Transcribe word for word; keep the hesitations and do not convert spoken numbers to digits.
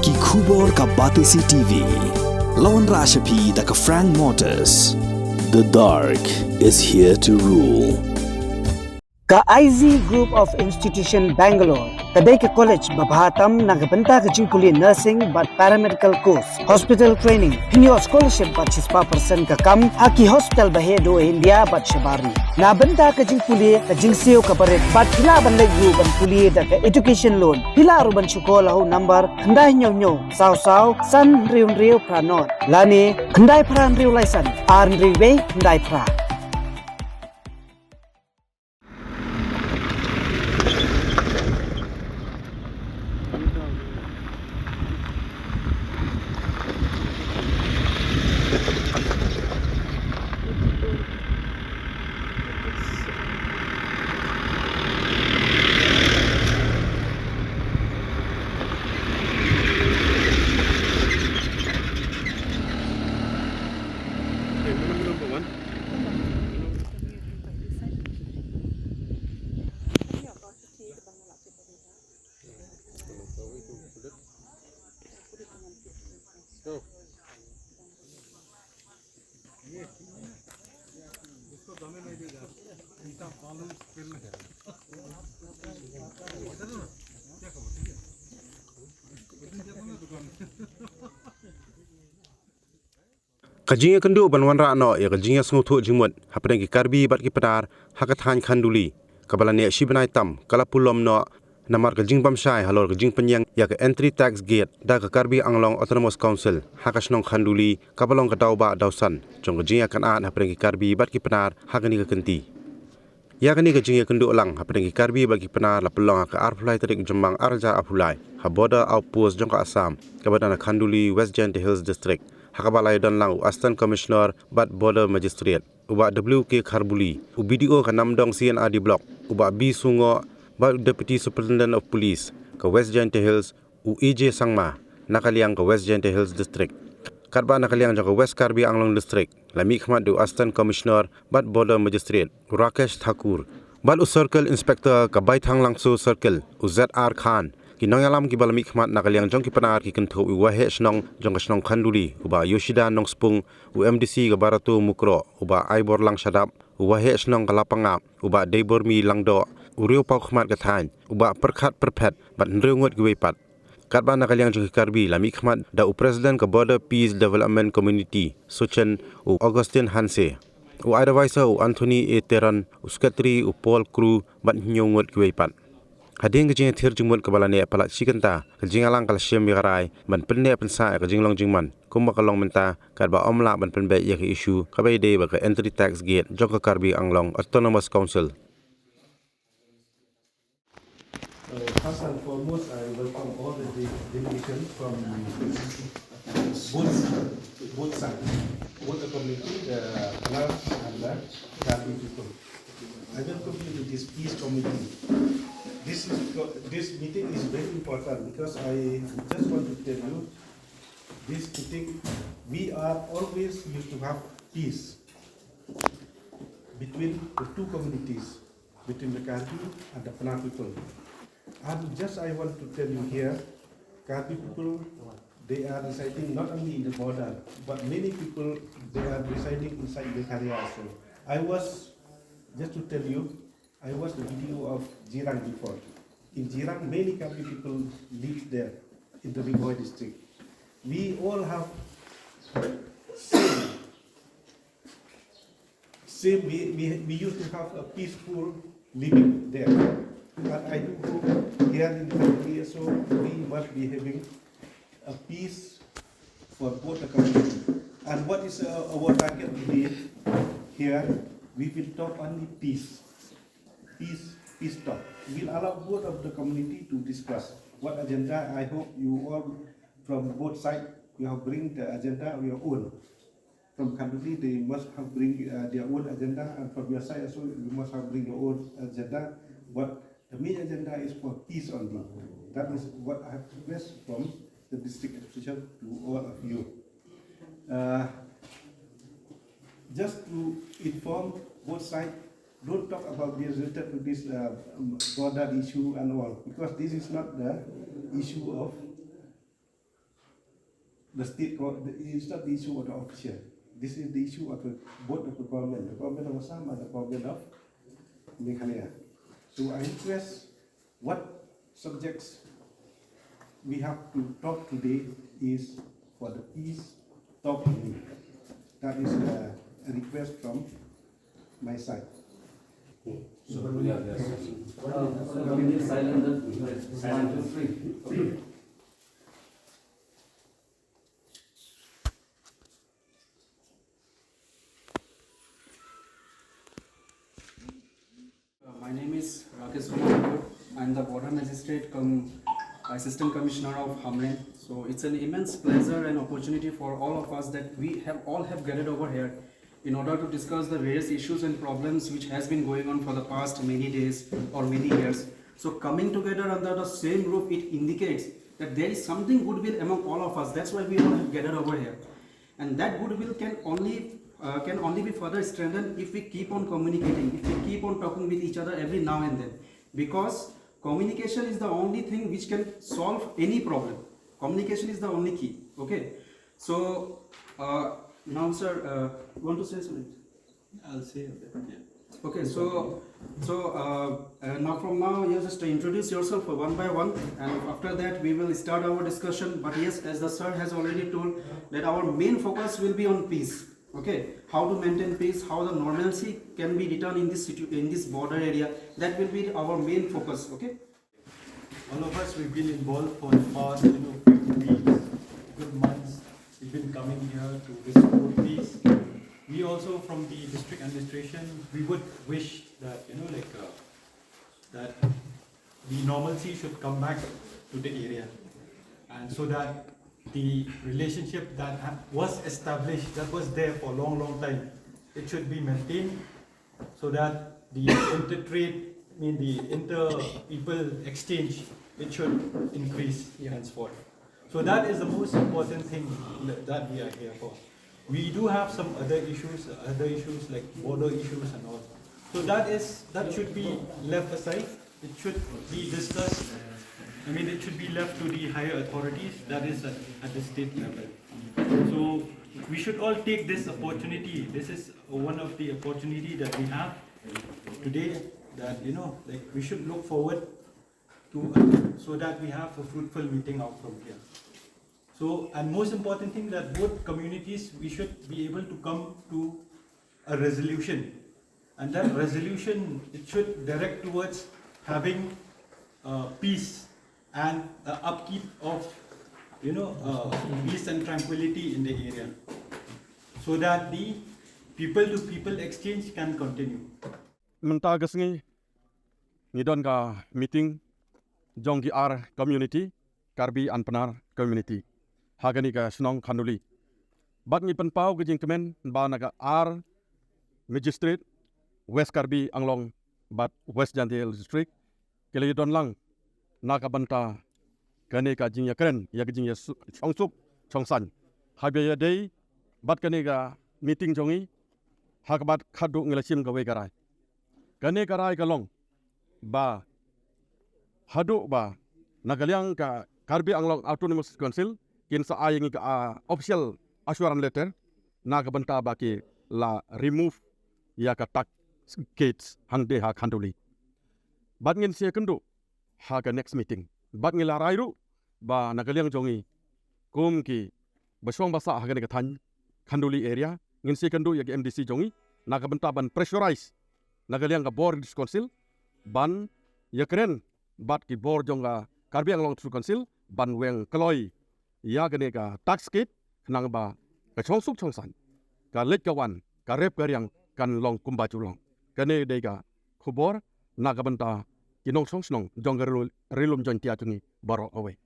Ki khubor ka Batesi T V. La wanrah sha phi da ka Frank Motors. The dark is here to rule. Ka I Z Group of Institution Bangalore ka dei ka college ba bha tam na ka bynta ka jingpule nursing bad paramedical course, hospital training, pynïoh scholarship bad shispah percent ka kam ha ki hospital ba heh duh India bad shabar ri. Na bynta ka jingpule ka jingsiew kaba rit bad phi lah ban leit ruh ban pule da ka education loan. Phi lah ruh ban shu call ha u number khyndai hynñiew hynñiew saw saw san hynriew hynriew phra nod lane khyndai phra hynriew lai san ar hynriew wei khyndai phra. Ka jingïakynduh ban wanrah noh ïa ka jingïasngewthuh jingmut hapdeng ki Karbi bad ki Pnar ha ka thaiñ Khanduli, kaba la neh shi bnai tam, ka la pulom noh namar ka jingbymshai halor ka jingpynïeng ïa ka entry tax gate da ka Karbi Anglong Autonomous Council ha ka shnong Khanduli, kaba long ka daw ba daw san jong ka jingïakynad hapdeng ki Karbi bad ki Pnar ha kane ka kynti. Ïa kane ka jingïakynduh lang hapdeng ki Karbi bad ki Pnar la pynlong ha ka arphew lai tarik u Jymmang arhajar arphew lai ha border outpost jong ka Assam, kaba don ha Khanduli, West Jaintia Hills District, ha kaba la ïadon lang u Assistant Commissioner bad Border Magistrate, u Bah W K Kharbuli, u B D O ka Namdong C and R D Block, u Bah B Sungoh, bad u Deputy Superintendent of Police ka West Jaintia Hills, u A J Sangma, na ka liang ka West Jaintia Hills District. Katba na ka liang jong ka West Karbi Anglong District la mihkhmat da u Assistant Commissioner bad Border Magistrate u Rakesh Thakur bad u Circle Inspector ka Baithang Langso Circle u Z R Khan. Ki nongïalam kiba la mihkhmat na ka liang jong ki Pnar ki kynthup u Waheh Shnong jong ka shnong Khanduli u Bah Yoshida Nongspung, u M D C ka Barato Mukroh u Bah Aibor Langshadap, u Waheh Shnong ka Lapangap u Bah Deibormi Langdoh, u Riewpawkhmat ka thaiñ u Bah Pyrkhat Pyrphet bad hynriew ngut kiwei pat. Katba na ka liang jong ki Karbi la mihkhmat da u President ka Border Peace Development Community Sochen u Augustine Hanse, u Advisor u Anthony A Teron, u Secretary u Paul Crew bad hynñiew ngut kiwei pat. Hadien ka jingïathir jingmut kaba la neh palat shi kynta, ka jingïalang ka la shim ïa ka rai ban pynneh pynsah ïa ka jinglong jingman kumba ka long mynta, katba ym lah ban pynbeit ïa ka issue kaba ïadei bad ka entry tax gate jong ka Karbi Anglong Autonomous Council. Uh, first and foremost, I welcome all the de- delegation from both, both sides, both the community, the Pnar and the Karbi people. I welcome you to this peace committee. This is co- this meeting is very important because I just want to tell you this meeting. We are always used to have peace between the two communities, between the Karbi and the Pnar people. And just I want to tell you here, Karbi people, they are residing not only in the border, but many people, they are residing inside Meghalaya also. I was, just to tell you, I was the B D O of Jirang before. In Jirang, many Karbi people live there in the Ri Bhoi district. We all have same same, we, we, we used to have a peaceful living there. But I do hope here in Khanduli also we must be having a peace for both the community. And what is uh, our target today here? We will talk only peace. Peace, peace talk. We'll allow both of the community to discuss what agenda. I hope you all from both sides, you have bring the agenda of your own. From Khanduli, they must have bring uh, their own agenda, and from your side also, you must have bring your own agenda. But the main agenda is for peace only. That is what I have request from the district administration to all of you. Uh, just to inform both sides, don't talk about this related to this uh, um, border issue and all, because this is not the issue of The state, the, it's not the issue of the official. This is the issue of the, both of the government, the government of Assam and the government of Meghalaya. So I request, what subjects we have to talk today is for the peace talk only. That is a, a request from my side. So, yeah, yes, yes. Uh, so, can you silent that? Silent. One, two, three. Okay. Uh, my name is Rakesh Kumar Thakur. I am the border magistrate cum Assistant Commissioner of Hamren. So it's an immense pleasure and opportunity for all of us that we have all have gathered over here in order to discuss the various issues and problems which has been going on for the past many days or many years. So coming together under the same roof, it indicates that there is something goodwill among all of us. That's why we all have gathered over here. And that goodwill can only uh, can only be further strengthened if we keep on communicating, if we keep on talking with each other every now and then. Because communication is the only thing which can solve any problem. Communication is the only key. Okay. So uh, now, sir, uh, you want to say something? I'll say a bit. Yeah. Okay, so so uh, uh, now from now you just introduce yourself one by one, and after that we will start our discussion. But yes, as the sir has already told, that our main focus will be on peace. Okay, how to maintain peace, how the normalcy can be returned in this situ- in this border area. That will be our main focus. Okay. All of us, we've been involved for the past, you know, few weeks, good months. We've been coming here to restore peace. We also, from the district administration, we would wish that, you know, like uh, that the normalcy should come back to the area, and so that the relationship that ha- was established, that was there for a long, long time, it should be maintained, so that the intertrade, I mean, the inter people exchange, it should increase henceforth. So that is the most important thing that, that we are here for. We do have some other issues, other issues like border issues and all. So that is that should be left aside. It should be discussed. I mean, it should be left to the higher authorities. That is at, at the state level. So we should all take this opportunity. This is one of the opportunity that we have today. That you know, like we should look forward to uh, so that we have a fruitful meeting out from here. So, and most important thing that both communities, we should be able to come to a resolution, and that resolution, it should direct towards having uh, peace and uh, upkeep of, you know, uh, peace and tranquility in the area, so that the people to people exchange can continue. Mynta ka sngi ngi don ka meeting jong ki ar community, Karbi and Pnar community, ha kane ka shnong Khanduli. Bad ngi pynpaw ka jingkmen ba na ka ar magistrate, West Karbi Anglong bad West Jaintia Hills District, ki la ïadon lang na ka bynta kane ka jingïakren ïa ka jingïashongsuk shongsaiñ. Haba ïadei bad kane ka meeting jong ngi, ha kaba khatduh ngi la shim kawei ka rai. Kane ka rai ka long ba haduh ba na ka liang ka Karbi Anglong Autonomous Council kin sa ai ïa ngi ka, ah, official assurance letter na ka bynta ba ki la remove ïa ka tax gates hangtei ha Khanduli. Bad ngin sa ïakynduh ha ka next meeting. Bad ngi la rai ruh ba na ka liang jong ngi kum kiba shong ba sah ha kane ka thaiñ Khanduli area, ngin sa ïakynduh ïa ka M D C jong ngi na ka bynta ban pressurize na ka liang ka bor District Council ban ïakren bad ki bor jong ka Karbi Anglong District Council ban weng kloi ïa kane ka tax gate, khnang ba ka shongsuk shongsaiñ, ka leit ka wan, ka rep ka riang kan long kumba ju long. Kane dei ka khubor na ka bynta ki nongshong shnong jong ka Ri Lum Jaintia jong ngi baroh kawei.